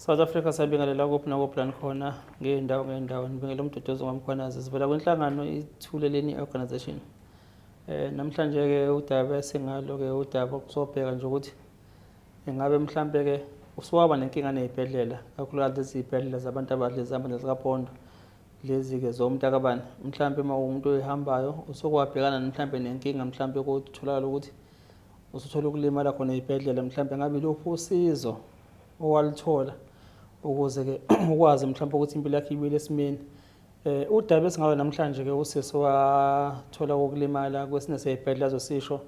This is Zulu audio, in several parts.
South Africa, siyabingelela kuphi nakuphi la nikhona ngey'ndawo ngey'ndawo. Nibingelela uMduduzi ngoMkhwanazi. Sivela kwinhlangano iThuleleni Organisation. Namhlanje-ke udaba esingalo-ke udaba kusobheka nje ukuthi ingabe mhlampe-ke usuwaba nenkinga ney'bhedlela, kakhulukazi lezi y'bhedlela zabantu abadla izihamba nezikaphondo, lezi-ke zomntakabani. Mhlampe uma uwumuntu oyihambayo usuke wabhekana mhlampe nenkinga mhlampe kutholakala ukuthi usuthola ukulimala khona ey'bhedlela, mhlampe ngabe iluphi usizo owaluthola ukuze-ke ukwazi mhlawumbe ukuthi impilo yakho ibuyele esimeni. Udaba esingalo namhlanje-ke usisi wathola ukulimala kwesinye sey'bhedlela azosisho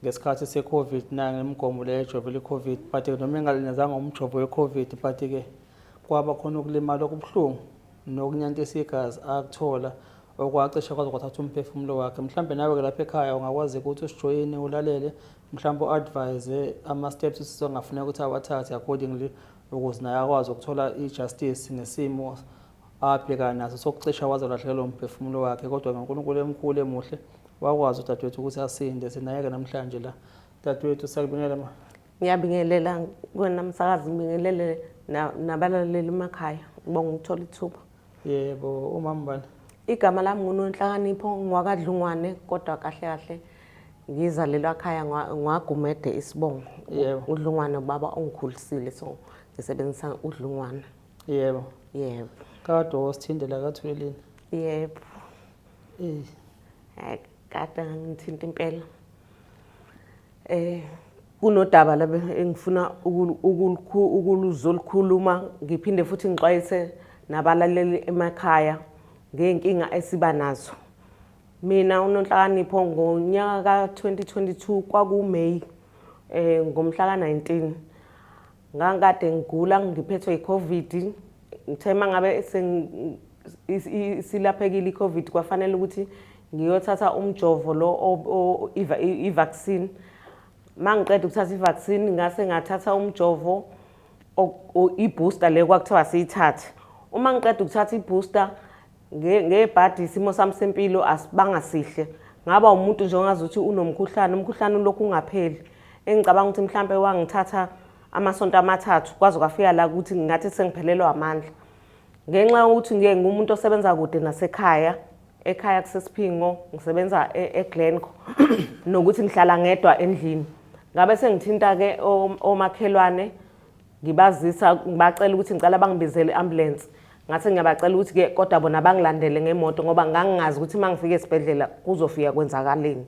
ngesikhathi se-COVID nangemigomo le ejovela i-COVID, but-ke noma engalinazanga umjovo we-COVID, but-ke kwaba khona ukulimala okubuhlungu nokunyantisa igazi akuthola okwacishe kwaze kwathatha umphefumulo wakhe. Mhlawumbe nawe-ke lapha ekhaya ungakwazi ukuthi usijoyine ulalele, mhlawumbe u-advise ama-steps usisi ongafuneka ukuthi awathathe accordingly ukuze naye akwazi ukuthola i-justice ngesimo abhekana naso sokucisha waze walahlekelwa umphefumulo wakhe. Kodwa ngoNkulunkulu emkhulu emuhle wakwazi udadewethu ukuthi asinde. Sinaye-ke namhlanje la. Dadewethu, siyakubingelela ma. Ngiyabingelela kuwena msakazi, ngibingelele nabalaleli emakhaya. Ngibonga ukuthola ithuba. Yebo, umama bani? Igama lami nguNonhlakanipho, ngwakaDlungwane, kodwa kahle kahle ngizalelwa ekhaya ngwaGumede isibongo. Yebo. UDlungwane ubaba ongikhulisile, so ngisebenzisa uDlungwane. Yebo. Yebo. Kade wasithindela kaThuleleni. Yebo. Eh. Hayi, kade ngithinta impela. Kunodaba la engifuna ukuluzolukhuluma, ngiphinde futhi ngixwayise nabalaleli emakhaya ngey'nkinga esiba nazo. Mina uNonhlakanipho ngonyaka ka-2022 kwakuMay, ngomhla ka-19, ngangikade ngigula ngiphethwe i-COVID. Ngithe uma ngabe isilaphekile i-COVID, kwafanele ukuthi ngiyothatha umjovo lo i-vaccine. Uma ngiqeda ukuthatha i-vaccine, ngase ngathatha umjovo i-booster le kwakuthiwa siyithathe. Uma ngiqeda ukuthatha i-booster, ngebhadi isimo sami sempilo asibanga sihle. Ngaba umuntu nje ongazuthi unomkhuhlane, umkhuhlane ulokhu ungapheli. Engicabanga ukuthi mhlampe wangithatha amasonto amathathu, kwaze kwafika la ukuthi ngathi sengiphelelwa amandla. Ngenxa yokuthi ngiye ngumuntu osebenza kude nasekhaya, ekhaya kuseSiphingo, ngisebenza eGlencoe, nokuthi ngihlala ngedwa endlini. Ngabe sengithinta-ke omakhelwane, ngibazisa, ngibacela ukuthi ngicela bangibizele i-ambulance. Ngathi ngiyabacela ukuthi-ke kodwa bona bangilandele ngemoto, ngoba ngangingazi ukuthi uma ngifika esibhedlela kuzofika kwenzakaleni.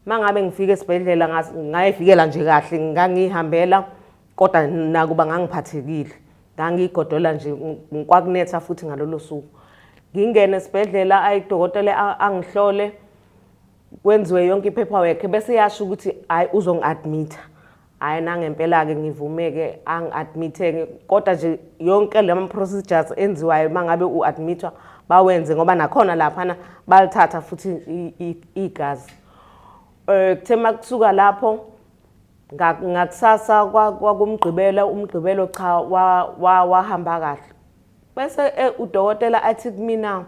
Uma ngabe ngifika esibhedlela ngayifikela nje kahle, ngangihambela, kodwa nakuba ngangiphathekile, ngangigodola nje, kwakunetha futhi ngalolo suku. Ngingene esibhedlela, ayi udokotela angihlole, kwenziwe yonke i-paperwork, bese yasho ukuthi hhayi uzongi-admit-a. Hhayi nangempela-ke ngivume-ke angi-admit-e-ke, kodwa nje yonke lama procedures enziwayo uma ngabe u-admit-wa bawenze, ngoba nakhona laphana balithatha futhi igazi. Kuthe uma kusuka lapho ngakusasa kwakuMgqibelo, uMgqibelo cha wahamba kahle. Bese udokotela athi kumina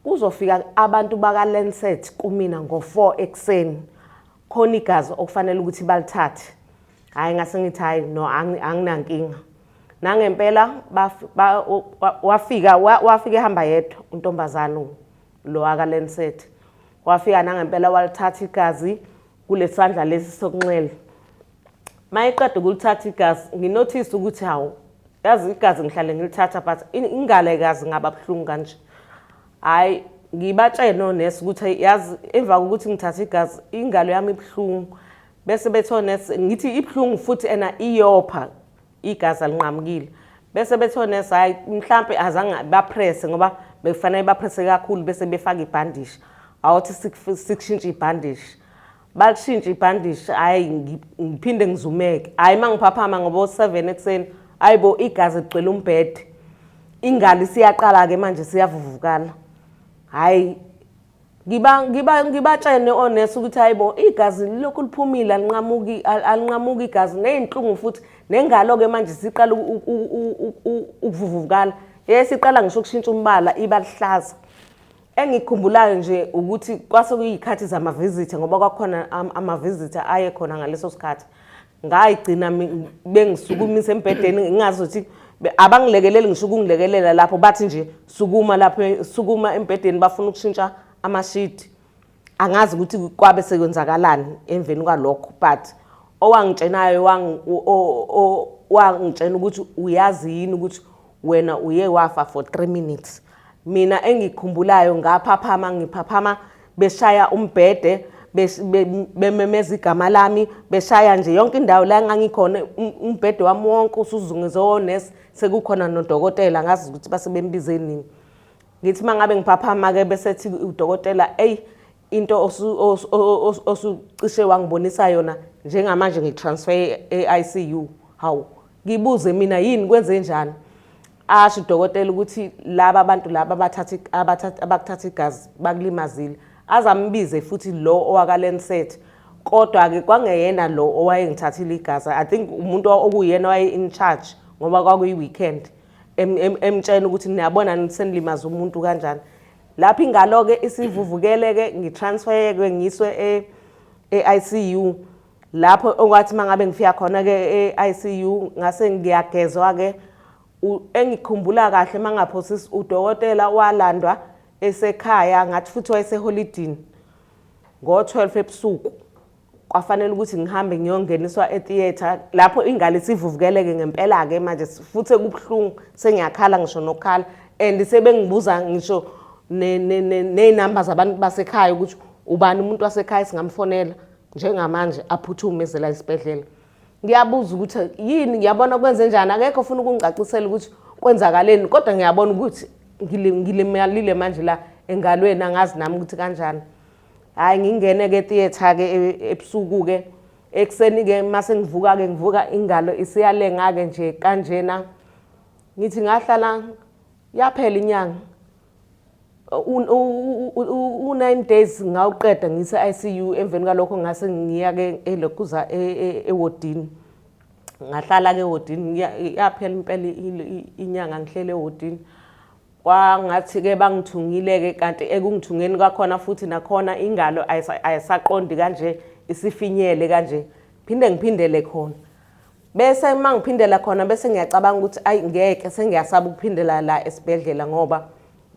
kuzofika abantu baka-Lancet kumina ngo-4 ekuseni, khona igazi okufanele ukuthi balithathe. Hhayi ngase ngithi hhayi no, anginankinga. Nangempela wafika ehamba yedwa untombazane lo waka-Lancet. Wafika nangempela walithatha igazi kulesandla lesi sokunxele. Mayeqeda ukulithatha igazi, nginothise ukuthi hawu, yazi igazi ngihlale ngilithatha, but ingalo ayikaze ngaba buhlungu kanje. Hhayi ngibatshele onesi ukuthi yazi emva kokuthi ngithathe igazi ingalo yami ibuhlungu. Bese bethi onesi, ngithi ibuhlungu futhi ena iyopha, igazi alinqamukile. Bese bethi onesi hhayi mhlampe azange bapresse, ngoba bekufanele bapresse kakhulu bese befaka ibhandishi. Awuthi sikushintshe ibhandishi. Balishintshe ibhandishi, hhayi ngiphinde ngizumeke. Hhayi uma ngiphaphama ngoba o-7 ekuseni, hhayi bo igazi ligcwele umbhede. Ingalo isiyaqala-ke manje siyavuvukala. Hhayi ngibatshene onesi ukuthi hayi bo igazi lilokhu liphumile, alinqamuki, alinqamuki igazi, ney'nhlungu futhi, nengalo-ke manje siqala ukuvuvukala. Yes, iqala ngisho ukushintsha umbala, iba lihlaza. Engikukhumbulayo nje ukuthi kwase kuyiy'khathi zamavizitha, ngoba kwakukhona amavizitha aye khona ngaleso sikhathi. Ngayigcina bengisukumisa embhedeni, ngingazothi abangilekeleli ngisho ukungilekelela lapho, bathi nje sukuma lapho, sukuma embhedeni, bafuna ukushintsha amashidi. Angazi ukuthi kwabe sekwenzakalani emveni kwalokho, but owangitshenayo wangitshena ukuthi uyazi yini ukuthi wena uye wafa for 3 minutes. Mina engikhumbulayo, ngaphaphama, ngiphaphama beshaya umbhede, bememeza igama lami, beshaya nje yonke indawo la engangikhona. Umbhede wami wonke usuzungeze onesi, sekukhona nodokotela, ngazi ukuthi base bembize nini. Ngithi uma ngabe ngiphaphama-ke, bese ethi udokotela, eyi, into osucishe wangibonisa yona, njengamanje ngitransfer e-ICU. Hawu, ngibuze mina, yini, kwenze njani? Asho udokotela ukuthi laba bantu laba abathatha abakuthatha igazi bakulimazile. Azambize futhi lo owaka-Lancet, kodwa-ke kwangeyena lo owayengithathile igazi. I think umuntu okuyena owaye in charge, ngoba kwakuyi-weekend. Emtshela ukuthi niyabona senilimaza umuntu kanjani. Lapho ingalo-ke isivuvukele-ke, ngitransfereke ngiswe e-ICU. Lapho okwathi uma ngabe ngifika khona-ke e-ICU, ngase ngiyagezwa-ke. Engikhumbula kahle, uma ngaphosisi, udokotela walandwa esekhaya, ngathi futhi wayeseholidini, ngo-12 ebusuku. Kwafanele ukuthi ngihambe ngiyongeniswa e-theatre, lapho ingalo isivuvukeleke ngempela-ke manje, futhi kubuhlungu, sengiyakhala ngisho nokukhala, and sebengibuza ngisho ney'namba zabantu basekhaya ukuthi ubani umuntu wasekhaya singamfonela njengamanje aphuthume eze la esibhedlela. Ngiyabuza ukuthi yini, ngiyabona kwenze njani, akekho ofuna ukungicacisela ukuthi kwenzakaleni, kodwa ngiyabona ukuthi ngilimalile manje la engalweni, angazi nami ukuthi kanjani. Hhayi, ngingene-ke e-theatre-ke ebusuku-ke. Ekuseni-ke mase ngivuka-ke, ngivuka ingalo isiyalenga-ke nje kanjena. Ngithi ngahlala, yaphela inyanga, u-9 days ngawuqeda ngise-ICU. Emveni kwalokho ngase ngiya-ke elokhuza ewodini, ngahlala-ke ewodini, yaphela impela inyanga ngihlele ewodini. Kwangathi-ke bangithungile-ke, kanti ekungithungeni kwakhona futhi nakhona ingalo ayisaqondi kanje, isifinyele kanje. Phinde ngiphindele khona, bese uma ngiphindela khona, bese ngiyacabanga ukuthi ayi, ngeke, sengiyasaba ukuphindela la esibhedlela ngoba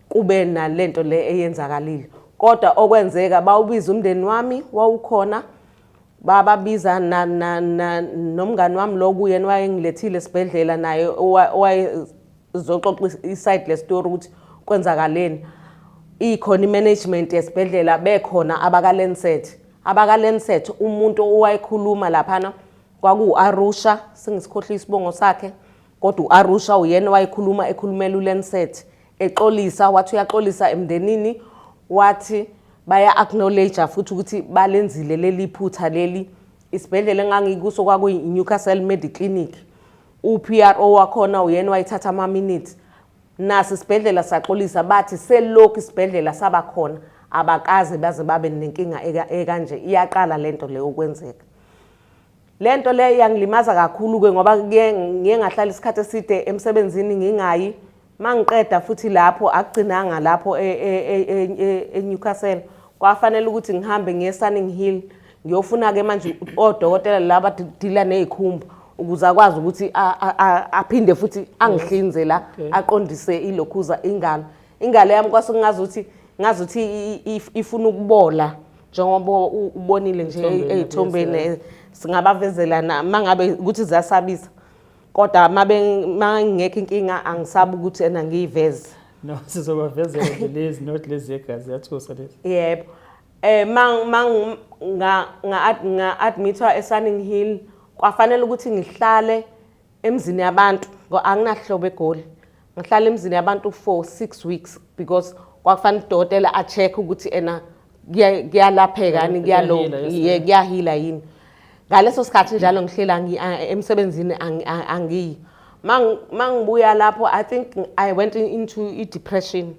kube nalento le eyenzakalile. Kodwa okwenzeka, bawubiza umndeni wami, wawukhona, bababiza nomngani wami lo kuyena wayengilethile esibhedlela naye, owayezoxoxa i-side le-story ukuthi kwenzakaleni. Ikhona i-management yesibhedlela, bekhona abaka-Lancet. Abaka-Lancet, umuntu owayekhuluma laphana kwakuwu-Arusha, sengisikhohlisa isibongo sakhe, kodwa u-Arusha uyena owayekhuluma ekhulumela u-Lancet, exolisa, wathi uyaxolisa emndenini, wathi baya-acknowledge futhi ukuthi balenzile leli phutha leli. Isibhedlela engangikuso kwakuyi-Newcastle Mediclinic, u-PRO wakhona uyena wayethatha ama-minutes. Naso isibhedlela saxolisa, bathi selokhu isibhedlela saba khona abakaze baze babe nenkinga ekanje, iyaqala lento leyo ukwenzeka. Le nto le yangilimaza kakhulu-ke, ngoba kuye ngiye ngahlala isikhathi eside emsebenzini ngingayi. Mangiqeda futhi lapho, akugcinanga lapho e-Newcastle, kwafanele ukuthi ngihambe ngiye e-Sunninghill, ngiyofuna-ke manje odokotela laba deala ney'khumba, ukuze akwazi ukuthi aphinde futhi angihlinze la, aqondise ilokhuza ingalo. Ingalo yami kwase kungazuthi ngazuthi ifuna ukubola, njengoba ubonile nje Ey'thombeni, ey'thombeni. Yes. Singabavezela na mangabe ukuthi ziyasabisa, kodwa mabe mangekho inkinga, angisabi ukuthi ena ngiyiveze. No, sizobavezela nje lezi, not lezi zegazi, ziyathusa lezi. Yebo, mang mang nga nga nga admitwa eSunninghill, kwafanele ukuthi ngihlale emzini yabantu ngoba anginahlobo eGoli. Ngihlala emzini yabantu for 6 weeks because kwakufanele udokotela a-check ukuthi ena kuyalapheka yini, kuyalo Kuyahila, yes. Kuyahila yini. Ngaleso sikhathi njalo ngihlela emsebenzini, angiyi. Mangibuya lapho, I think I went into i-depression.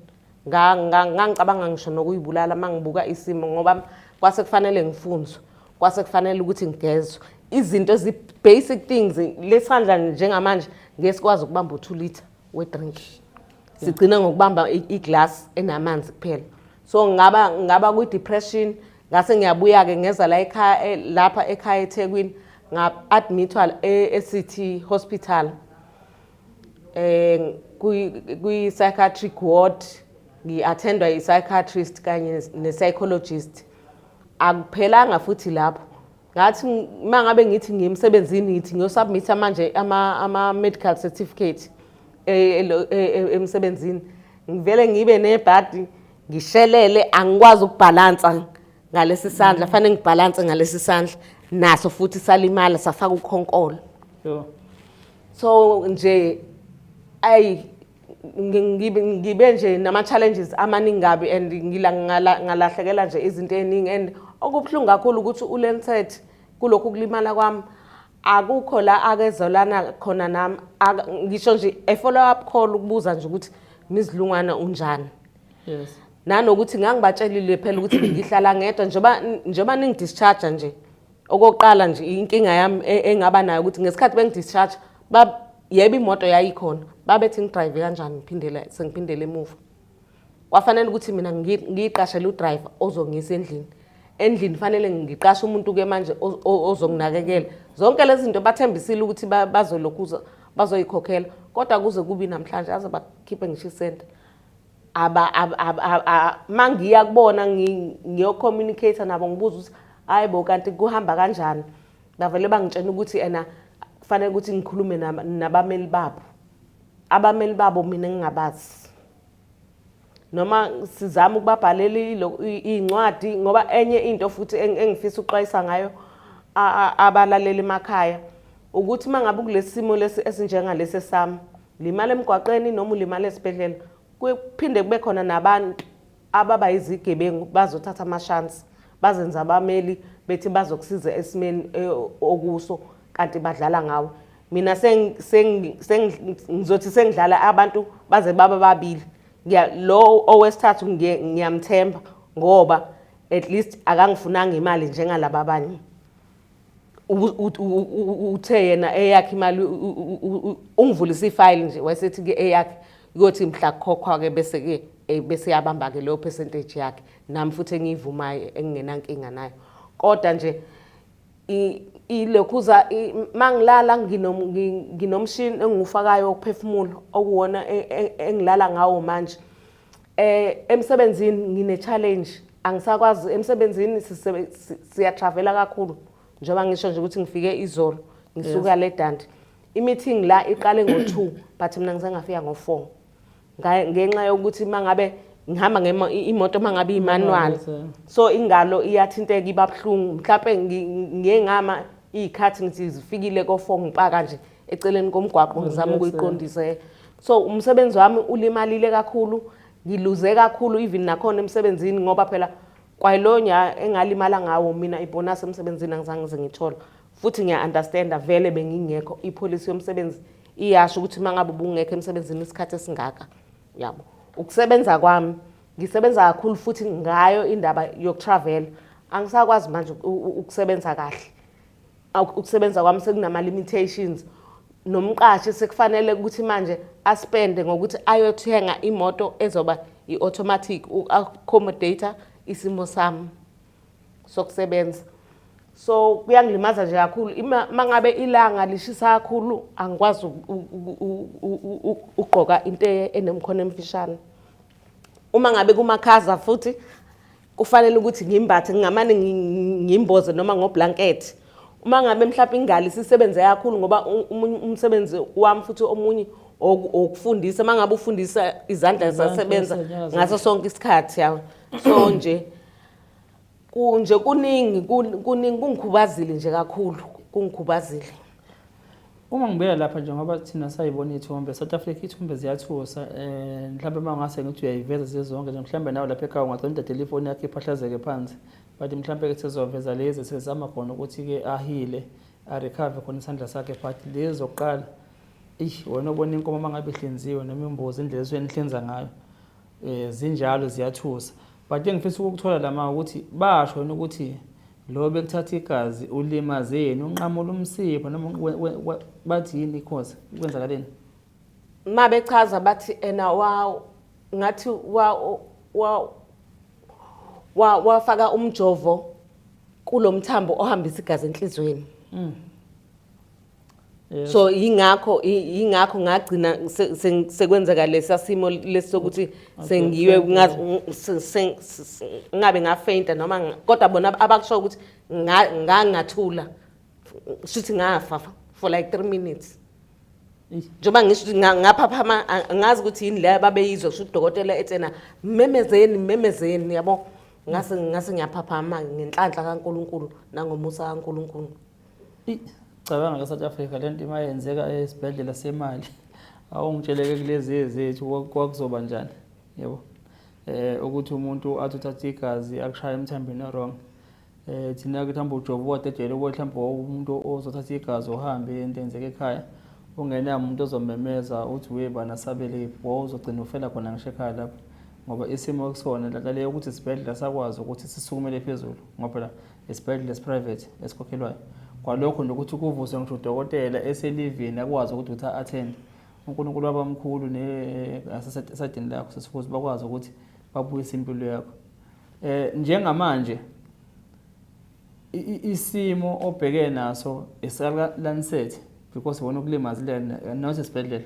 Ngangicabanga ngisho nokuyibulala mangibuka isimo, ngoba kwase kufanele ngifunzwe, kwase kufanele ukuthi ngigezwe, izinto ezi-basic things. Lesandla njengamanje ngeke sikwazi ukubamba u-2 litre we-drink, sigcina ngokubamba iglass enamanzi kuphela. So ngaba kwi-depression. Ngase ngiyabuya-ke, ngeza la ekhaya, lapha ekhaya eThekwini. Nga-admithwa e-City Hospital kwi-psychiatric ward, ngi-attendwa i-psychiatrist kanye ne-psychologist. Akuphelanga futhi lapho, ngathi uma ngabe ngithi ngiyemsebenzini, ngithi ngiyosubmitha manje ama-medical certificate emsebenzini, ngivele ngibe nebhadi, ngishelele, angikwazi ukubhalansa ngalesi sandla. Fanele ngibhalanse ngalesi sandla, naso futhi salimala, safaka ukhonkolo. Yo. So nje ayi, ngibe nje nama-challenges amaningi kabi and ngalahlekela nje izinto ey'ningi, and okubuhlungu kakhulu ukuthi uLancet kulokhu kulimala kwami akukho la akezolana khona nami, ngisho nje a follow up call ukubuza nje ukuthi mizilungwana unjani. Nanokuthi ngangibatshelile phela ukuthi ngihlala ngedwa, njengoba ningidischarge nje. Okokuqala nje, inkinga yami engaba nayo ukuthi ngesikhathi bengidischarge, yebo, imoto yayikhona, babethi ngidrive kanjani ngiphindele, sengiphindele emuva. Kwafanele ukuthi mina ngiyiqashele udriver ozongisa endlini. Endlini fanele ngiqashe umuntu-ke manje ozonginakekela. Zonke lezi zinto bathembisile ukuthi bazolokhuza bazoyikhokhela, kodwa kuze kubi namhlanje aze bakhiphe ngisho isenti. Aba mangiya kubona, ngiyo-communicate nabo, ngibuza ukuthi hayi bo, kanti kuhamba kanjani, bavele bangitshena ukuthi ena kufanele ukuthi ngikhulume nabameli babo. Abameli babo mina ngingabazi, noma sizama ukubabhalela iy'ncwadi, ngoba enye into futhi engifisa ukuxwayisa ngayo abalaleli emakhaya ukuthi uma ngabe kulesi simo lesi esinjengalesi esami, limala emgwaqeni noma ulimala esibhedlela, kuphinde kube khona nabantu ababa izigebengu, bazothatha amashansi, bazenza abameli, bethi bazokusiza esimeni okuso, kanti badlala ngawe. Mina ngizothi sengidlala abantu baze baba babili. Lo owesithathu ngiyamthemba ngoba at least akangifunanga imali njengalaba abanye. Uthe yena eyakhe imali ungivulisa ifayili nje, wayesethi-ke eyakhe kuyothi mhla kukhokhwa-ke bese-ke bese yabamba-ke leyo percentage yakhe, nami futhi engiyivumayo, engingenankinga nayo. Kodwa nje ilokhuza mangilala nginomshini engiwufakayo wokuphefumula, okuwona engilala ngawo manje. Emsebenzini ngine challenge, angisakwazi emsebenzini, siyatravela kakhulu, njengoba ngisho nje ukuthi ngifike izolo ngisuka le Dundee. I-meeting la iqale ngo-2, but mina ngize ngafika ngo-4 ngenxa yokuthi mangabe ngihamba imoto, mangabe i-manual, so ingalo iyathinteka, iba buhlungu. Mhlawumbe ngiye ngama iy'khathi, ngithi zifikile ko-4, ngipaka nje eceleni komgwaqo, ngizama ukuyiqondisa. So umsebenzi wami ulimalile kakhulu, ngiluze kakhulu even nakhona emsebenzini, ngoba phela kwayilo nya engalimala ngawo mina ibonus emsebenzini angizange ngize ngithole. Futhi ngiya-understanda, vele bengingekho, ipolicy yomsebenzi iyasho ukuthi uma ngabe ubungekho emsebenzini isikhathi esingaka, yabo. Ukusebenza kwami, ngisebenza kakhulu futhi ngayo indaba yokutravel, angisakwazi manje ukusebenza kahle. Ukusebenza kwami sekunama-limitations, nomqashi sekufanele ukuthi manje aspende ngokuthi ayothenga imoto ezoba i-automatic uku-accommodate isimo sami sokusebenza. So kuyangilimaza nje kakhulu. Mangabe ilanga lishisa kakhulu, angikwazi ukugqoka into enemkhono emfishane. Uma ngabe kumakhaza futhi kufanele ukuthi ngimbathe, ngingamane ngimboze noma ngoblanket. Uma ngabe mhlawumbe ingalo isisebenze kakhulu, ngoba umsebenzi wami futhi omunye okufundisa, uma ngabe ufundisa izandla Izandla ziyasebenza ziyasebenza. Ngaso sonke isikhathi, yawo. So nje kunje kuningi, kuningi kungikhubazile nje kakhulu, kungikhubazile. Uma ngibuyela lapha nje, ngoba thina sayibona iy'thombe, South Africa, iy'thombe ziyathusa. Mhlawumbe uma ngase ngithi uyayiveza zizonke nje, mhlawumbe nawe lapha ekhaya ungagcina udadela ifoni yakho iphahlazeke phansi, but mhlawumbe-ke sizoveza lezi sizama khona ukuthi-ke ahile, arecover khona isandla sakhe. But lezi zokuqala, eish, wena obona inkomo uma ngabe ihlinziwe noma imbuzi, indlela esuke nihlinza ngayo, zinjalo, ziyathusa. But engifisa ukukuthola lama ukuthi basho yini ukuthi lo bekuthatha igazi ulimazeni, unqamula umsipha, noma bathi yini i-cause, kwenzakaleni? Ma bechaza bathi ena wa ngathi wa wa wa wafaka umjovo kulomthambo ohambisa igazi enhliziyweni. So yingakho ngagcina sekwenzeka lesa simo lesokuthi sengiwe ngabe ngafainta noma kodwa bona abakusho ukuthi ngangathula, shuthi ngafa for like 3 minutes. Njengoba ngisho ukuthi ngaphaphama, angazi ukuthi yini le ababeyizwa, kusho udokotela ethena memezeni, memezeni, yabo. Ngase ngiyaphaphama ngenhlanhla kaNkulunkulu nangomusa kaNkulunkulu. Cabanga ke South Africa lento imayenzeka esibhedlela semali, awungitsheleke kulezi ezethu kwakuzoba njani, yabo. Ukuthi umuntu athi uthatha igazi akushaya emthambeni wrong. Thina ke mhlawumbe ujova wadedela ubo mhlawumbe umuntu ozothatha igazi uhambe into enzeka ekhaya, ungenayo umuntu ozomemeza uthi we bana sabele, wawuzogcina ufela khona ngisho ekhaya lapho, ngoba isimo kusona lale ukuthi isibhedlela sakwazi ukuthi sisukumele phezulu, ngoba phela isibhedlela esiprivate esikhokhelwayo. Kwalokho nokuthi kuvuswe ngisho udokotela eselivini akwazi ukuthi attend. uNkulunkulu wabamkhulu neasesadini lakho sesikuze bakwazi ukuthi babuyise impilo yakho. Njengamanje isimo obheke naso esaka Lancet because wona ukulimazile not esibhedlela.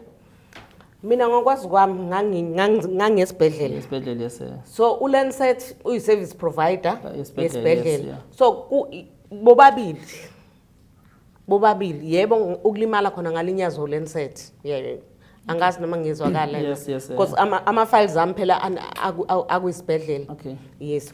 Mina ngokwazi kwami ngangesibhedlela. Esibhedlela, yes. So uLancet uyi service provider yesibhedlela. So bobabili yebo ukulimala khona ngalinyazwa uLancet. Yeah. Angazi noma ngizwakala. Yes. Because ama files ami phela akwisibhedlela. Okay. Yes.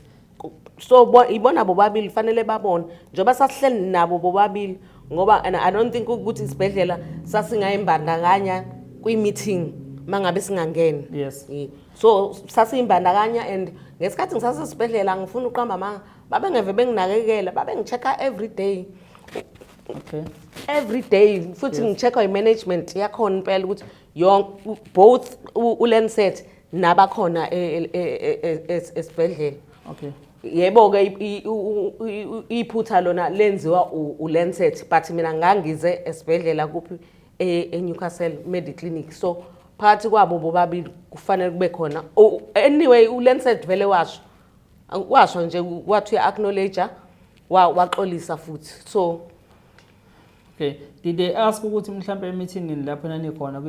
So ibona bobabili fanele babone njengoba sasihleli nabo bobabili, ngoba and I don't think ukuthi isibhedlela sasingayimbandakanya kwi-meeting mangabe singangena. Yes. So sasiyimbandakanya, and ngesikhathi ngisasesibhedlela ngifuna uqamba amanga, babengeve benginakekela, babengi-check-a every day. Okay. Every day futhi ngi-check-a i-management yakhona impela ukuthi yonke both uLancet nabakhona esibhedlela. Okay. Yebo ke iphutha lona lenziwa uLancet, but mina ngangize esibhedlela kuphi eNewcastle Mediclinic, so phakathi kwabo bobabili kufanele kube khona. Anyway, uLancet vele washo nje wathi uya-acknowledge, waxolisa futhi, so Okay, did they ask ukuthi mhlambe emeetingini lapho nanikhona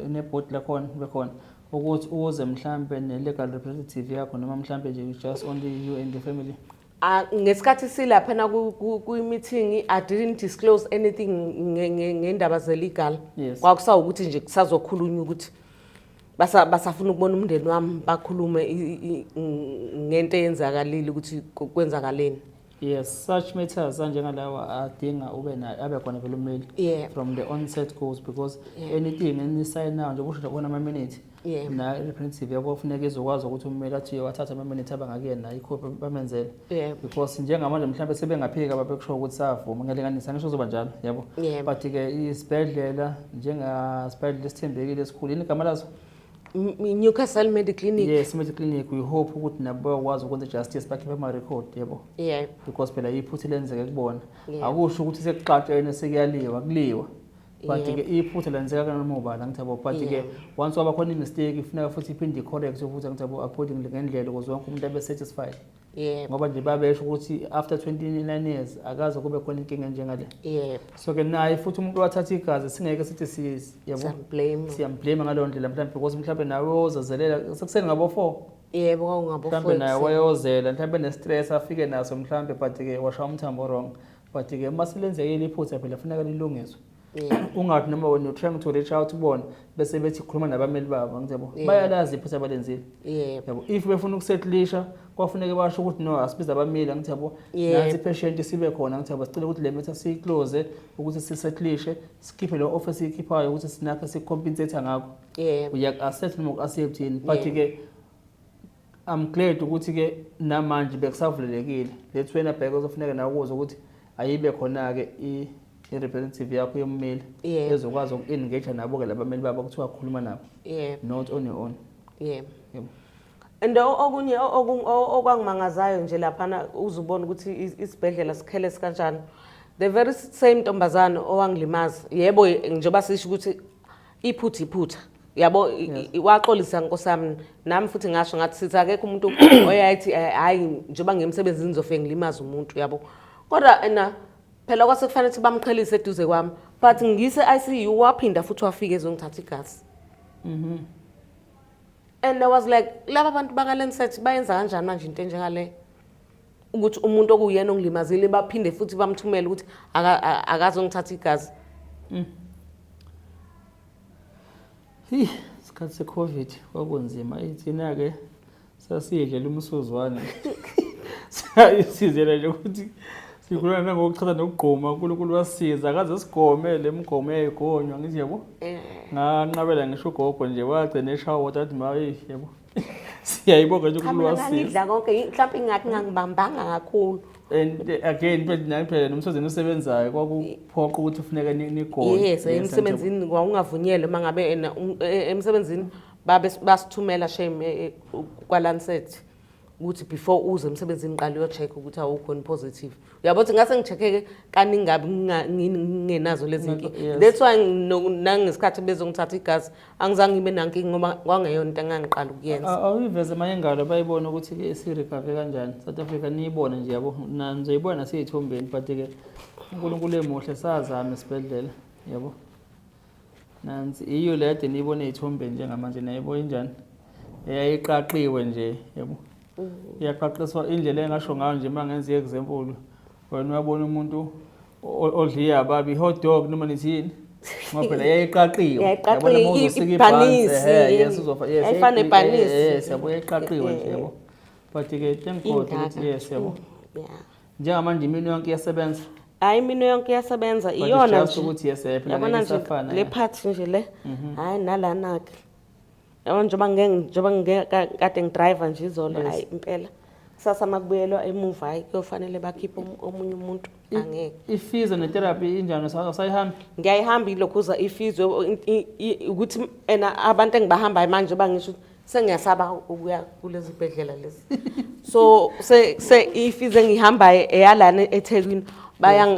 ne-board lakhona bekhona ukuthi uze mhlambe ne-legal representative yakho, noma mhlambe nje just only you and the family? Ngesikhathi silaphana kwi-meeting I didn't disclose anything ngendaba ze-legal. Yes. Kwakusawukuthi nje kusazokhulunywa ukuthi basafuna ukubona umndeni wami, bakhulume ngento eyenzakalile ukuthi kwenzakaleni. Yes, such matters anjengalawa adinga ube na abe khona vele ummeli from the onset goes, because anything enisayinayo nje kusho nje khona ama-minute na representative yakho kufuneka izokwazi ukuthi ummeli athi wathatha ama-minute abangakuyena ikhophi bamenzele, because njengamanje mhlawumbe sebengaphika babekusho ukuthi savuma ngiyalinganisa, ngisho kuzoba njalo, yabo. But ke isibhedlela njengasibhedlela esithembekile esikhulu, yini igama laso? Newcastle Mediclinic. Yes, Mediclinic. We hope ukuthi nabo bayakwazi ukwenza justice, bakhiphe ama-record, yabo, because phela iphutha lenzeke kubona. Akusho ukuthi sekuxatshene sekuyaliwa, kuliwa, but ke iphutha lenzeka kanoma ubani, angithi yabo, but ke once waba khona i-mistake ifuneka futhi iphinde i-correct futhi, angithi yabo, accordingly ngendlela ukuze wonke umuntu abe satisfied. Ngoba nje babesho ukuthi after 29 years akaze kube khona inkinga enjengale. So ke naye futhi umuntu wathatha igazi singeke sithi yabo Siyamblame. Siyamblame ngaleyo ndlela mhlawumbe, because mhlawumbe nawe uyozazelela sekuseni ngabo 4. Yebo, kwakungabo mhlawumbe 4 naye ekuseni. Wayozela mhlawumbe ne-stress afike naso mhlawumbe, but ke washaya umthambo wrong, but ke uma selenzekile iphutha phela funeka lilungiswe. Ungathi noma when you're trying to reach out kubona bese bethi khuluma nabameli babo, angithi yabo, bayalazi iphutha abalenzile. Yabo, if befuna ukusettlisha kwafuneka basho ukuthi no, asibize abameli, angithi yabo, nansi i-patient sibe khona, angithi yabo, sicela ukuthi le matter siyiclose ukuthi sisettlishe, sikhiphe lo offer siyikhiphayo ukuthi sinakho sicompensate ngakho. Uyaku-accept noma uku-accept yini, but ke I'm glad ukuthi ke namanje bekusavulelekile. Let's wena bheka uzofuneka nawe ukuze ukuthi ayibe khona-ke i-representative yakho yommeli ezokwazi uku-engage nabo-ke labameli babo kuthiwa khuluma nabo, not on your own. Yebo. And okunye okwangimangazayo nje laphana, uzubona ukuthi isibhedlela sikhelesi kanjani. The very same ntombazane owangilimaza, yebo, njengoba sisho ukuthi iphutha iphutha, yabo, waxolisa nkosi yami, nami futhi ngasho ngathi sithi akekho umuntu oyayithi hhayi njengoba ngiyemsebenzini ngizofike ngilimaze umuntu, yabo, kodwa ena Phela kwase kufanele ukuthi bamqhelise eduze kwami, but ngise-ICU waphinda futhi wafika ezongithatha igazi. And I was like, laba bantu bakaLancet bayenza kanjani manje into enjengale, ukuthi umuntu okuyena ongilimazile baphinde futhi bamthumele ukuthi akazongithatha igazi. Hi, isikhathi se-Covid kwakunzima. Thina-ke sasidlela umsuzwane. Sayisizela nje ukuthi sikhuluma nangokuchatha nokugquma, uNkulunkulu wasisiza akaze sigome le mgomo eyayigonywa, ngithi yabo. Nganqabela ngisho ugogo nje wagcina eshawa wathi athi ma eyi yabo. Siyayibonga nje Cha, uNkulunkulu mina wasisiza. ngangidla konke, mhlawumbe ingathi ngangibambanga kakhulu. And again phela naye phela nomsebenzi osebenzayo kwakuphoqa ukuthi ufuneke nigone. Yes, emsebenzini wawungavunyelwe uma ngabe ena emsebenzini babe basithumela shame kwaLancet ukuthi before uze emsebenzini qala uyo-check ukuthi awukho positive. Uyabo ukuthi ngase ngi-check-ke kaningi kabi ngingenazo lezi nkinga. That's why nangesikhathi bezongithatha igazi angizange ngibe nankinga ngoba kwangeyona into engangiqala ukuyenza. Awuyiveze manje ingalo bayibone ukuthi-ke si-recover kanjani. South Africa niyibone nje yabo, nizoyibona nasey'thombeni, but-ke uNkulunkulu emuhle sazama esibhedlela yabo. Nansi iyo le kade niyibone ey'thombeni njengamanje, niyayibona injani? Eyayiqaqiwe nje yabo. Iyaqaqiswa indlela engasho ngayo nje uma ngenza i-example. Wena uyabona umuntu odla iyababi, i-hot dog noma nithi yini? Ngoba phela yayiqaqiwe. Yayiqaqiwe, Yabona uma uzosika ibhanisi, ibhansi, ehhe, yes, uzofa, yes, yayifana nebhanisi. Yes, yabo, yayiqaqiwe nje yabo. But-ke thank God ukuthi Ingaka. yes yabo. Njengamanje imino yonke iyasebenza. Hayi, imino yonke iyasebenza, But it's iyona just nje. ukuthi yes, phela Yabona ngeke nje isafana, le part nje le. Hayi, nalana-ke. Yabona njengoba kade ngi-drive nje izolo, hayi impela. Kusasa makubuyelwa emuva, hayi kuyofanele bakhiphe omunye umuntu, angeke. I-physio ne-therapy injani, usayihambi? Ngiyayihamba ilokhuza i-physio, ukuthi ena abantu engibahambayo manje bangisho ukuthi sengiyasaba ukuya kulezi bhedlela lezi. So se i-physio engiyihambayo eyalana eThekwini,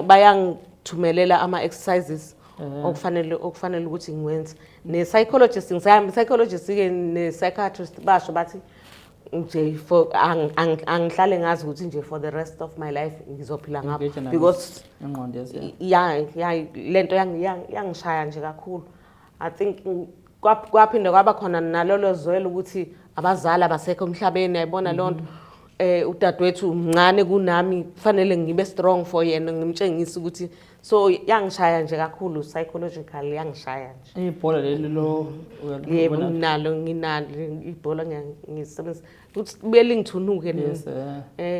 bayangithumelela ama-exercises okufanele ukuthi ngiwenze. Ne-psychologist ngisahamba, i-psychologist-ke ne-psychiatrist basho bathi nje for angihlale ngazi ukuthi nje for the rest of my life ngizophila ngapho. Engage nabo. Because Ingqondo, yes, yeah. Ya, lento yangishaya nje kakhulu. I think kwaphinde kwaba khona nalolo zwelo ukuthi abazali abasekho emhlabeni, yayibona leyo nto. Udadewethu mncane kunami, kufanele ngibe strong for yena, ngimtshengise ukuthi, so yangishaya nje kakhulu psychological, yangishaya nje. Ibhola leli lo Yebo, nginalo ibhola, ngisebenzisa ukuthi kubuye lingithunuke nini. Yes.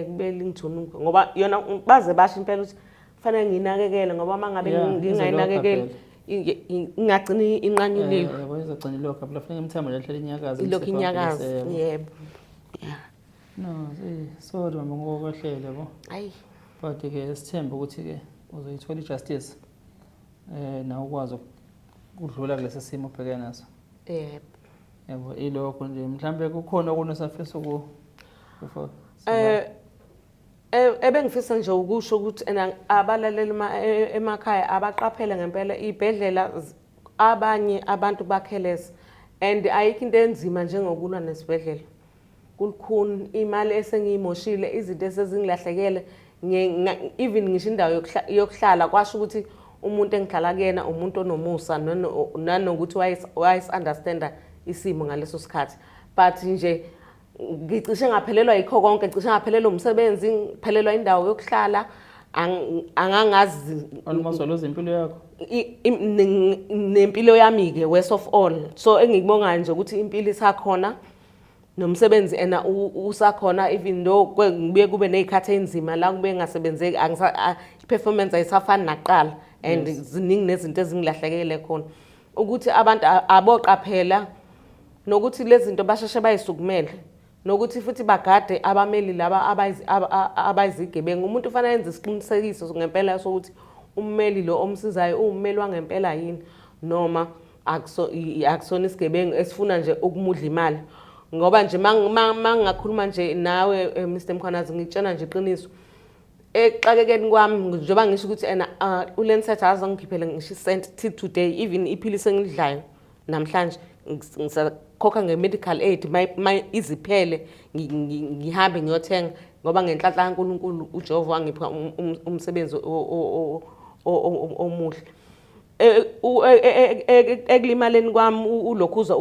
Kubuye lingithunuke ngoba yona baze basho impela ukuthi kufanele nginakekele ngoba uma ngabe Yeah, ngingayinakekeli izolokha ingagcina inqanyuliwe. Yabo, izogcina ilokha phela, kufanele imithambo lehlele inyakaza. Ilokhu imisipha yonke inyakaza, yebo. Yebo. Yeah. No, sorry mama ngokwehlele yabo. Ayi. But ke sithembe ukuthi ke uzoyithola i-justice. Nawe ukwazi ukudlula kulesi simo obhekene naso. Yebo. Yabo, ilokho nje mhlambe kukhona okunye osafisa uku before Ebengifisa nje ukusho ukuthi ena abalaleli emakhaya abaqaphele ngempela ibhedlela, abanye abantu bakheleza and ayikho into enzima njengokulwa nesibhedlela. Kulukhuni, imali esengiyimoshile, izinto esezingilahlekele, even ngisho indawo yokuhlala, kwasho ukuthi umuntu engihlala kuyena umuntu onomusa nanokuthi wayes-understanda isimo ngaleso sikhathi, but nje ngicishe ngaphelelwa yikho konke, ngicishe ngaphelelwa umsebenzi, ngiphelelwa indawo yokuhlala, angangazi. Almost waluza impilo yakho. Nempilo yami-ke, worst of all. So engikubongayo nje ukuthi impilo isakhona nomsebenzi ena usakhona, even though kubuye kube ney'khathi ey'nzima la kube ngasebenzeki, i-performance ayisafani nakuqala and ziningi nezinto ezingilahlekele khona. Ukuthi abantu aboqaphela nokuthi lezi zinto basheshe bayisukumele, nokuthi futhi bagade abameli laba abayizigebengu. Umuntu ufanele enze isiqinisekiso ngempela sokuthi ummeli lo omsizayo uwummeli wangempela yini noma akusona isigebengu esifuna nje ukumudla imali. Ngoba nje mangingakhuluma nje nawe, Mr Mkhwanazi, ngikutshena nje iqiniso, ekuxakekeni kwami njengoba ngisho ukuthi ena uLancet azangikhiphele ngisho isent till today, even iphilisi engilidlayo namhlanje ngisakhokha nge-medical aid, iziphele ngihambe ngiyothenga. Ngoba ngenhlanhla kaNkulunkulu uJehova wangipha umsebenzi omuhle. Ekulimaleni kwami ulokhuza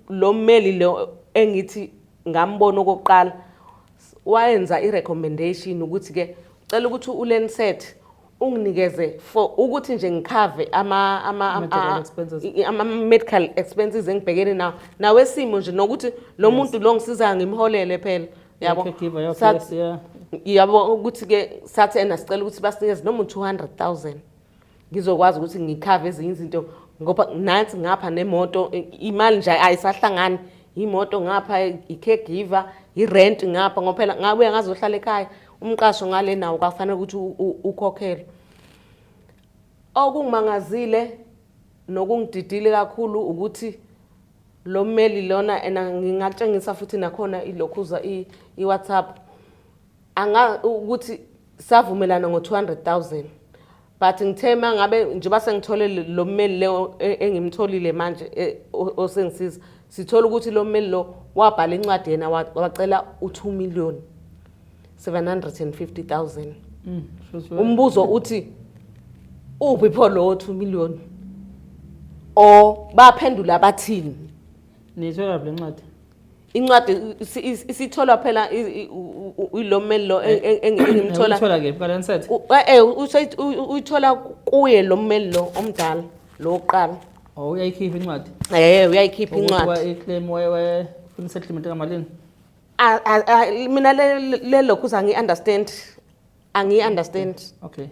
lo mmeli lo engithi ngambona okokuqala wayenza i-recommendation ukuthi-ke cela ukuthi uLancet unginikeze for ukuthi nje ngikhave ama Medical expenses. Ama-medical expenses engibhekene nawo nawesimo nje, nokuthi lo muntu lo ngisizayo ngimholele phela, yabo. Caregiver yakho. Yes, yeah. Yabo, ukuthi-ke sathi ena sicela ukuthi basinikeze noma u-200 000, ngizokwazi ukuthi ngikhave ezinye izinto, ngoba nansi ngapha nemoto, imali nje ayisahlangani, imoto ngapha, i-caregiver, i-rent ngapha, ngoba phela ngabuya ngazohlala ekhaya, umqasho ngale nawo kwafanele ukuthi ukhokhelwe. Okungimangazile nokungididile kakhulu ukuthi lo mmeli lona ena ngingatshengisa futhi nakhona ilokhuza i-WhatsApp anga ukuthi savumelana ngo-200 000, but ngithe uma ngabe njengoba sengithole lo mmeli lo engimtholile manje osengisiza, sithola ukuthi lo mmeli lo wabhala incwadi yena wacela u-2 million 750 000. Shuthi Umbuzo uthi uphi pho lo 2 million, or baphendula bathini? Niyithola le ncwadi? Incwadi isitholwa phela ilo mmeli lo engimthola. Uyithola kephi, kaLancet? Uyithola kuye lo mmeli lo omdala lo wokuqala. Oh, uyayikhipha incwadi? Uyayikhipha Ukuthi incwadi. I-claim waye funa i-settlement kamalini? Mina le lokhu angi-understand, angiyi-understand. Okay,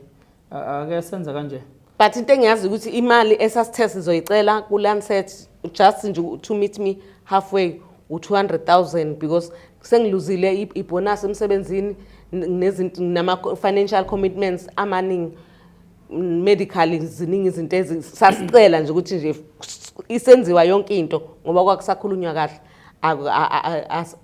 ake senze kanje. But into engiyazi ukuthi imali esasithe sizoyicela ku-Lancet just nje to meet me halfway u-200 000, because sengiluzile ibonus emsebenzini nezinto nama-financial commitments amaningi, medically ziningi izinto sasicela nje ukuthi nje isenziwa yonke into ngoba kwakusakhulunywa kahle.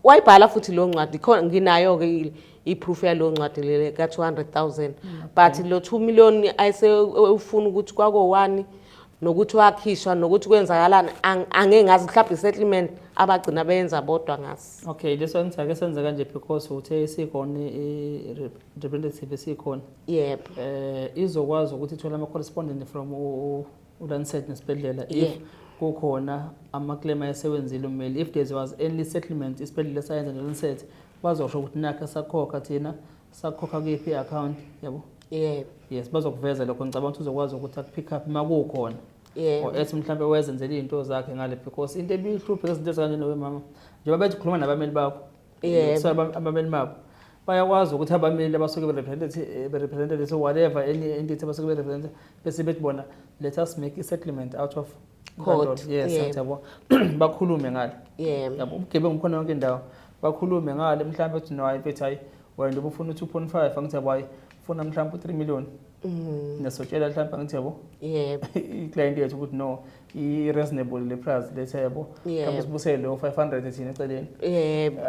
Wayibhala futhi leyo ncwadi khona, nginayo-ke i-proof yaleyo ncwadi le ka-200 000, but lo 2 million ayese ufuna ukuthi kwakowani nokuthi wakhishwa nokuthi kwenzakalani, angeke ngazi, mhlawumbe i-settlement abagcina beyenza bodwa ngazi. Okay, leso ngithi ake senze kanje, because uthe isikhona i-representative esikhona. Yebo. Izokwazi ukuthi ithole ama-correspondent from uLancet nesibhedlela if kukhona ama-claim ayesewenzile ummeli, if there was any settlement isibhedlela sayenza neLancet, bazosho ukuthi nakho sakhokha thina, sakhokha kuyiphi i-account, yabo. Yebo. Yes, bazokuveza lokho. Ngicabanga ukuthi uzokwazi ukuthi akupick up uma kukhona Yebo. or ethi mhlawumbe wezenzela iy'nto zakhe ngale, because into ebihluphe izinto ezikanjena wemama, njengoba bethi khuluma nabameli bakho. So abameli babo bayakwazi ukuthi abameli abasuke berepresented, so whatever any entity abasuke berepresented, bese bethi bona, "Let us make a settlement out of court." inkantolo. Yes. Yabo, bakhulume ngale. Yabo, ubugebengu bukhona yonke indawo. Bakhulume ngale, mhlawumbe uthi no, hayi mfethu, hayi wena nje ufuna u-2.5, angithi yabo, hayi ufuna mhlawumbe u-3 million, nesotshela mhlawumbe, angithi yabo, i-client yethu ukuthi no, i-reasonable le price lethe, yabo, mhlawumbe sibusele lo 500 thina eceleni.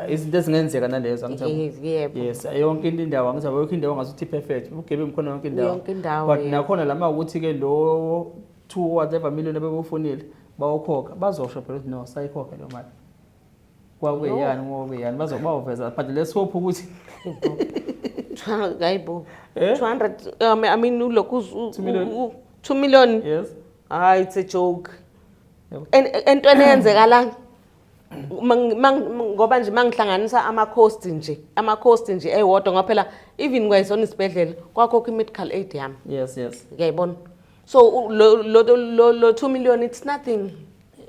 Izinto ezingenzeka nalezo, angithi yabo. Yes, yonke into indawo, angithi yabo, yonke indawo ngazuthi perfect, ubugebengu khona yonke indawo. Yonke indawo. But nakhona lama ukuthi-ke lo two whatever million abebewufunile bawukhokha, bazosho phela ukuthi no, sayikhokha leyo mali, kwakuyeyani, kwakuyeyani, bazobawuveza, but let's hope ukuthi Hayibo. Eh? 200, I mean ulokhu 2 million. 2 million. Yes. Hayi, it's a joke. Yebo. Entweni eyenzekala ngoba nje mangihlanganisa ama-cost nje ewodwa, ngoba phela even kwayisona isibhedlela kwakhokha i-medical aid yami. Ngiyayibona, so lo 2 million, it's nothing.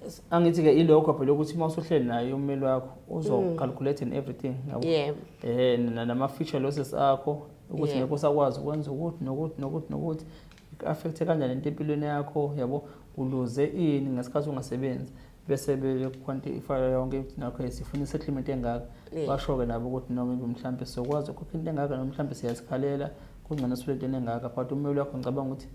Yes. Angithi-ke ilokho phela ukuthi uma usuhleli naye ummeli wakho uzo-calculate and everything, yabo. Nama-future losses akho ukuthi ngeke usakwazi ukwenza ukuthi nokuthi nokuthi nokuthi i-affecte kanjani into empilweni yakho, yabo, uluze ini ngesikhathi ungasebenzi, bese be-quantify yonke ukuthi nakho sifuna i-settlement engaka. Basho-ke nabo ukuthi noma mhlawumbe sizokwazi ukukhokha into engaka, noma mhlawumbe siyazikhalela, kungcono sithole into engaka, but ummeli wakho ngicabanga ukuthi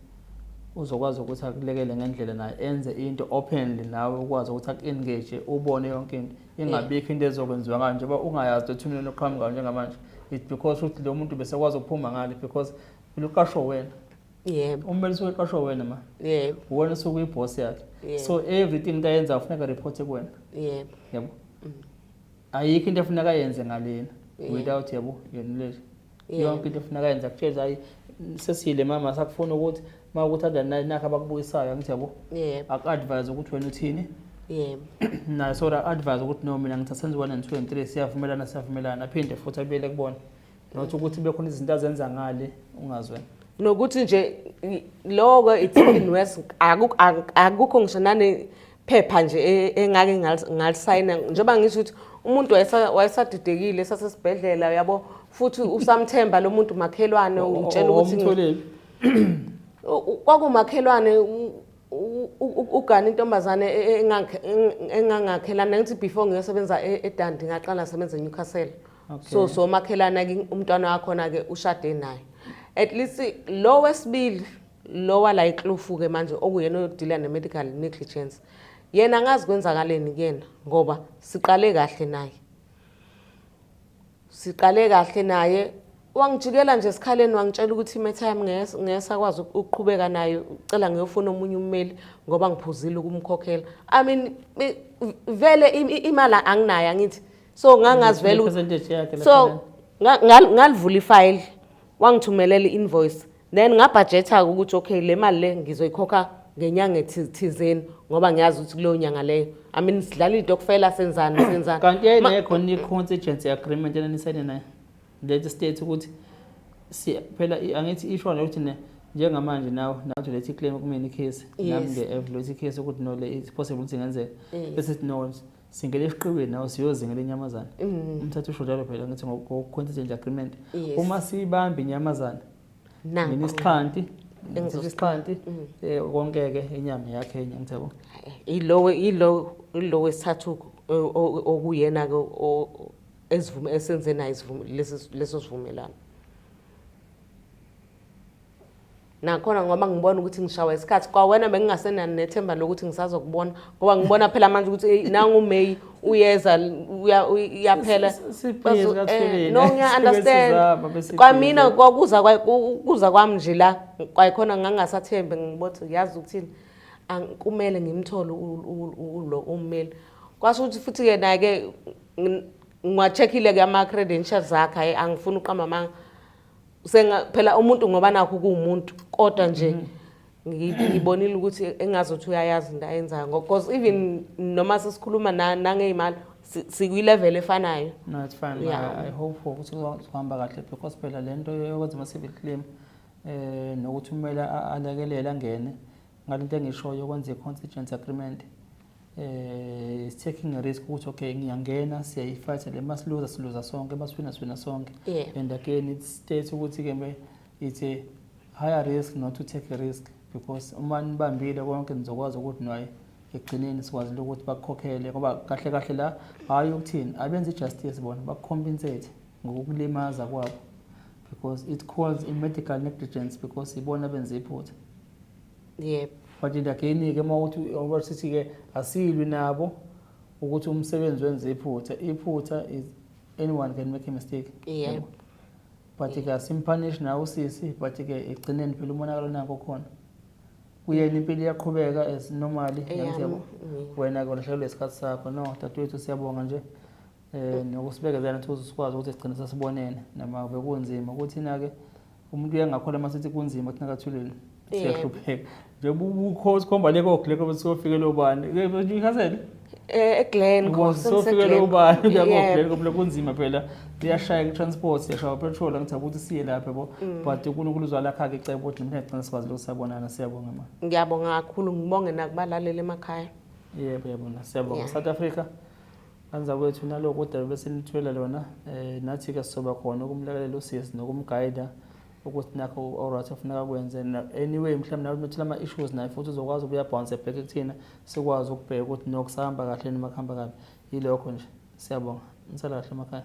uzokwazi ukuthi akulekele ngendlela naye enze into openly nawe ukwazi ukuthi aku-engage, ubone yonke into, ingabikho into ezokwenziwa ngayo njengoba ungayazi lo 2 million oqhamukayo njengamanje. It's because ukuthi lo muntu besekwazi ukuphuma ngale, because luqashwe wena. Ummeli usuke eqashwe wena ma. Uwena usuke uyibhosi yakhe. So everything into ayenzayo kufuneka report kuwena. Yabo, ayikho into efuneka ayenze ngalena. Without, yabo, your knowledge, yonke into efuneka yenza kutshela, hayi, sesiyile mama, sakufuna ukuthi uma ukuthanda nakho abakubuyisayo, angithi yabo? Yebo. Aku-advise ukuthi wena uthini. Yebo. Naye so advise ukuthi no, mina ngithi senze 1 and 2 and 3, siyavumelana, siyavumelana, aphinde futhi abuyele kubona, not ukuthi kube khona izinto azenza ngale ungazi wena. Nokuthi nje lokho, it's even worse, akukho ngisho nane phepha nje engake ngalisayina, njengoba ngisho ukuthi umuntu wayesadidekile esasesibhedlela, yabo, futhi usamthemba lo muntu, makhelwane, utshela ukuthi Umtholeli. Kwakumakhelwane, ugana intombazane engangakhelana, ngithi before ngiyosebenza eDundee, ngaqala ngasebenza eNewcastle. So makhelana ke, umntwana wakhona ke ushade naye. At least lo wesibili lo wala iKloof ke manje, okuyena odeala ne-medical negligence, yena angazi kwenzakaleni kuyena, ngoba siqale kahle naye, siqale kahle naye, wangijikela nje esikhaleni, wangitshela ukuthi i-matter yami ngeke sakwazi ukuqhubeka nayo, ucela ngiyofuna omunye ummeli ngoba ngiphuzile ukumkhokhela. I mean, vele imali anginayo, angithi? So ngangazi vele Percentage yakhe. So ngalivula ifayili, wangithumelela i-invoice, then ngabhajetha ukuthi okay, le mali le ngizoyikhokha ngenyanga ethizeni, ngoba ngiyazi ukuthi kuleyo nyanga leyo, I mean, sidlala itokfela, senzani senzani. Kanti yayinekhona i-contingency agreement enanisayine naye, let state ukuthi si phela angithi isho ukuthi ne njengamanje nawe nathi ulethe i-claim kumina, i-case nami nge-evaluate i-case ukuthi no, le it's possible ukuthi ingenzeka, bese sithi no, singele esiqiwini nawe siyozingela inyamazane. Umthetho usho njalo phela, ngithi ngo-contingency agreement, uma siyibamba inyamazane, Nakho. mina isixhanti Engizosixhanta. isixhanti, konke-ke inyama yakhe enye, ngithi yabo. Ilo wesithathu okuyena ke esivume esenze naye isivume leso sivumelwano. Nakhona ngoba ngibona ukuthi ngishawa isikhathi, kwawena bengingasenani nethemba lokuthi ngisazokubona, ngoba ngibona phela manje ukuthi eyi, nangu uMay uyeza, iyaphela. Si-busy kaThulile. No, ngiya-understand. Besizama, besi-busy. Kwamina kwakuza kuza kwami nje la kwayikhona ngangasathembe, ngibothi yazi ukuthini, kumele ngimthole lo ummeli. Kwasho ukuthi futhi-ke naye-ke ngiwa-check-ile-ke ama-credentials akhe, hhayi, angifuni uqamba amanga. Senga phela umuntu ngoba nakho kuwumuntu, kodwa nje ngibonile ukuthi engazuthi uyayazi into ayenzayo, because even noma sesikhuluma nangey'mali, sikwi-level efanayo. No, it's fine. I hope ukuthi kuzohamba kahle, because phela lento yokwenza ama-civil claim nokuthi kumele alekelele angene ngalento engishoyo yokwenza i-contingency agreement, is taking a risk ukuthi okay, ngiyangena, siyayifight le, masiluza siluza sonke, masiwina siwina sonke. And again it states ukuthi ke it's a higher risk not to take a risk, because uma nibambile konke nizokwazi ukuthi naye ekugcineni sikwazile ukuthi bakukhokhele, ngoba kahle kahle la hhayi ukuthini, abenze i-justice bona, bakucompensate ngokukulimaza kwabo, because it calls i-medical negligence, because ibona benze iphutha. But and again-ke uma uthi ngoba sithi-ke asilwi nabo ukuthi umsebenzi wenze iphutha, iphutha is anyone can make a mistake. Yabo. But-ke asimphanishi nawe usisi, but-ke ekugcineni phela umonakalo nanko khona kuyena, impilo iyaqhubeka as normally. Eyami, yabo. Wena-ke ulahlekelwe isikhathi sakho. No, dadewethu, siyabonga nje nokusibekezela ukuthi sikwazi ukuthi sigcine sesibonene, noma bekunzima ukuthi-ke umuntu uyangakholwa uma sithi kunzima kuthina kaThulile. Siyahlupheka njengoba ubukhosi khomba le koGlencoe, bese siyofike obani Newcastle. EGlencoe. Siyofike obani kuya koGlencoe, phela kunzima phela, liyashaya i-transport, siyashaya petrol, angithi ukuthi siye lapho, yabo, but uNkulunkulu uzwalakha-ke icebo ukuthi namhlanje gcina sikwazi lokhu sabonana. Siyabonga ma. Ngiyabonga kakhulu, ngibonge nakubalaleli emakhaya. Yebo, yebo, siyabonga. South Africa kanzakwethu, nalokhu udaba besinithwela lona, nathi-ke sizoba khona ukumlekelela usisi nokumgayida ukuthi nakho alright ofuneka akwenze. Anyway, mhlawumbe nawe uthola ama-issues naye futhi uzokwazi ukuya bounce back kuthina, sikwazi ukubheka ukuthi nokusahamba kahle noma kuhamba kabi. Yilokho nje, siyabonga, nisala kahle emakhaya.